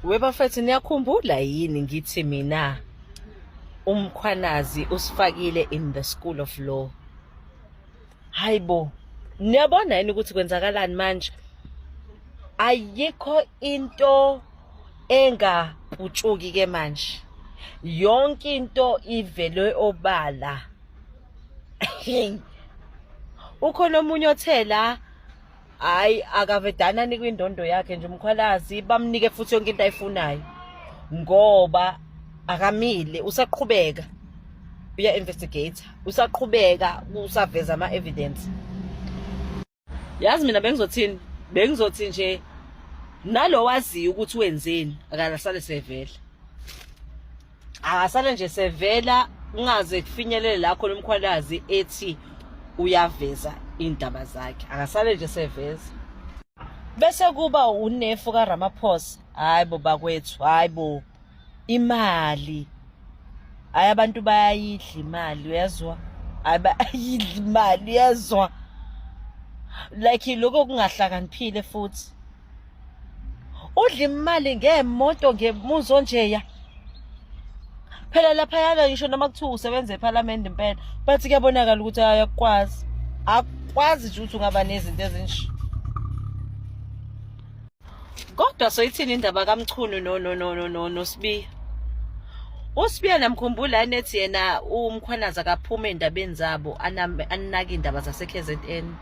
Webafethu niyakhumbula yini ngithi mina uMkhwanazi usifakile in the school of law. Hayibo, niyabona yini ukuthi kwenzakalani manje? Ayikho into engaputshuki ke manje. Yonke into ivele obala. Ukhona omunye othe la hayi akavedana anikwe indondo yakhe nje umkhwalazi bamnike futhi yonke into ayifunayo ngoba akamile usaqhubeka uya investigate usaqhubeka usaveza ama evidence. Yazi mina bengizothini, bengizothi nje nalo waziyo ukuthi wenzeni akasale sevela, akasale nje sevela, kungaze kufinyelele la khona umkhwalazi ethi uyaveza indaba zakhe, akasale nje seveza. Bese kuba unefu kaRamaphosa. Hayi bo bakwethu, hayi bo, imali, hayi abantu bayayidla imali, uyezwa? Hayi bayayidla imali, uyezwa? Like lokho kungahlakaniphile futhi udla imali ngemoto ngemuzi onjeya. Phela laphayana ngisho noma kuthiwa usebenza ephalamende impela, but kuyabonakala ukuthi ayakwazi, akukwazi nje ukuthi ungaba nezinto ezinje. Kodwa soyithini indaba kaMchunu no no no no no noSibiya? USibiya namkhumbula yini ethi yena uMkhwanazi akaphume endabeni zabo anake indaba zase KZN.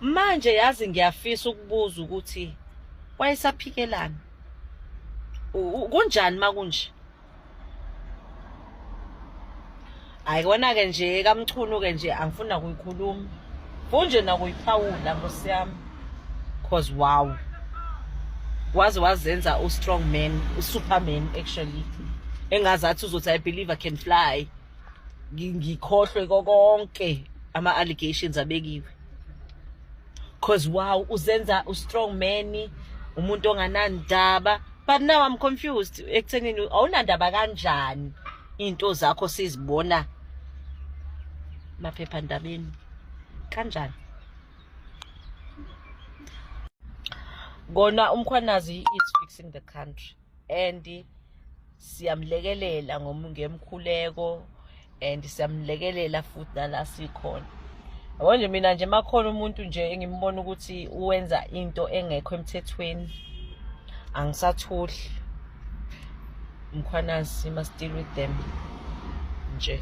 Manje yazi ngiyafisa ukubuza ukuthi wayesaphikelani? Kunjani makunje? Hayi kona ke nje kaMchunu ke nje angifuna kuyikhuluma. Kunje nakuyiphawula nkosi yami. Cause wow. Waze wazenza u strong man, u superman actually. Engazathi uzothi I believe I can fly. Ngikhohlwe konke ama allegations abekiwe. Cause wow, uzenza u strong man, umuntu onganandaba. But now I'm confused ekuthenini awunandaba kanjani into zakho sizibona maphephandabeni kanjani? Kona uMkhwanazi is fixing the country and siyamlekelela ngemkhuleko and siyamlekelela futhi nala sikhona. Yabo nje mina nje makhona umuntu nje engimbona ukuthi uwenza into engekho emthethweni angisathuli. Mkhwanazi must deal with them nje.